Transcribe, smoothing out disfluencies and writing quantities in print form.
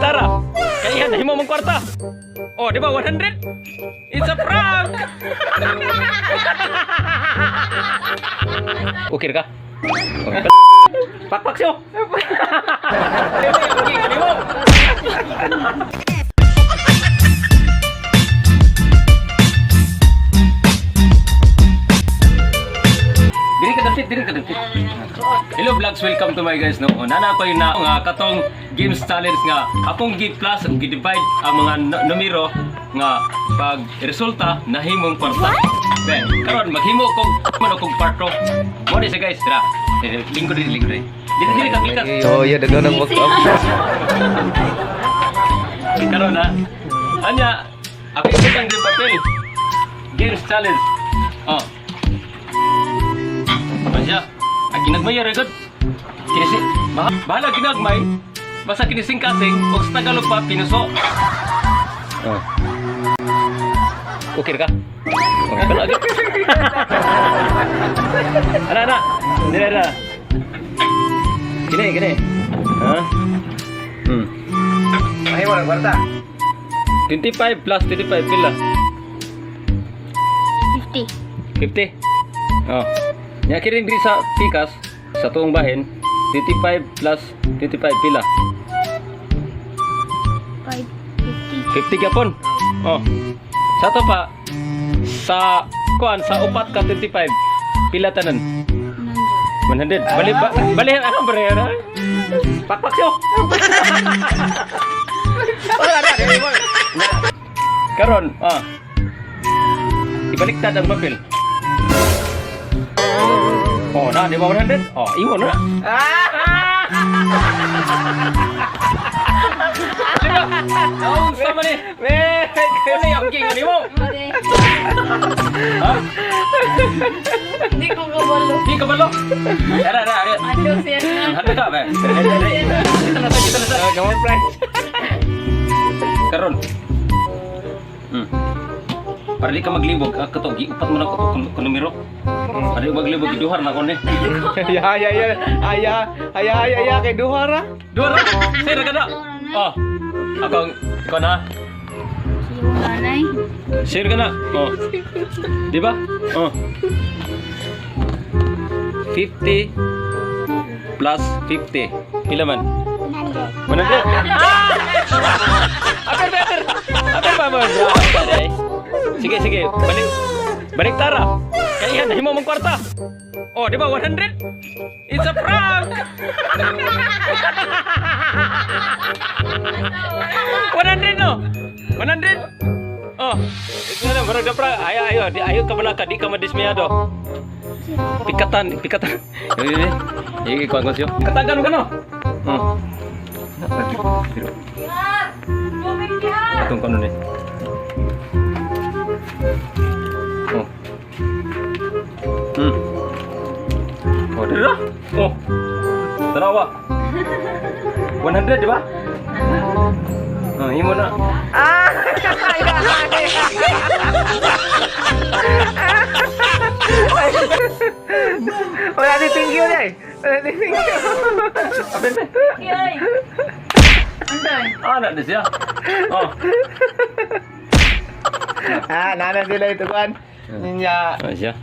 Baliktara. Kaya yan, nahimo mong kwarta. Oh, di ba 100? It's a prank! Okay ka? Okay. Pakpak siyo. Diri ka dapit, diri ka dapit. Hello vlogs, welcome to my guys, no. O, nana ko na nga katong games challenge nga akong gi plus ug gi-divide ang mga numero nga pag resulta nahimong kwarta. Then karon maghimo kog man kog part 2. Mo ni siya, guys, tara. Lingkod diri, lingkod diri. Diri, diri ka pikas. Oh, yeah, daghan ang work up. Karon na. Anya, ako ibutang di papel. Games challenge. Oh. Ano siya? Ang ginagmay record. Kinisi, bahala ginagmay. Basta kinising-kasing, o sa Tagalog pa, pinuso. Oh. Okay ka? Okay ka lagi. Ana, ana. Dira, dira. Gini, gini. Ha? Mahimo ng kwarta. 25 plus 25 pila? 50. 50. Oh. Nya kiring diri sa pikas sa tuong bahin, 25 plus 25 pila? 5, 50. 50 gyapon. Oh. Sa to pa sa kuan sa upat ka 25 pila tanan? 100. 100. Bali ba, bali ano ba rin? Pakpak siyo. Wala na, dili mo. Karon, ah. Ibaliktad ang papel. Oh, na, di ba 100? Oh, imo na. Ah! Di ba? Oh, sama ni. Ano yung king ani mo? Ha? Hindi ko kabalo. Di ka balo. Ara, ara, ara. Ano siya? Handa ka ba? Kita na sa, kita na sa. Come on, price. Karon. Para di ka maglibog, ah, kato, giupat mo na ko kun numero. Para di maglibog, giduhar na ko ni. Ya, ya, ya. Aya, aya, aya, aya kay duha ra. Duhar na. Sir ka na. Oh. Ako, ikaw na. Nanay. Share ka na. Oh. Di ba? Oh. 50 plus 50. Pila man? 100. 100. Ah! Aber, better. Aber ba mo? Sige, sige. Balik. Balik tara. Kaya yan, nahimo mong kwarta. Oh, di ba 100? It's a prank. 100 no? 100? Oh, ito na lang, barang na prank. Ayo, ayo, di ayo ka balaka, di ka madismayado. Pikatan, pikatan. Ini, ini, kuan kuan siyo. Katagan mo ka no? Oh. Atong kono ni. Oh. Oh, dira. Oh. Tanawa. 100, di ba? Oh, imo na. Ah! Wala ni thank you day. Wala ni thank you. Apel be. Yay! Anday. Ah, na di siya. Oh. Ah, nana sila ito kuan. Ninya. Ah, siya.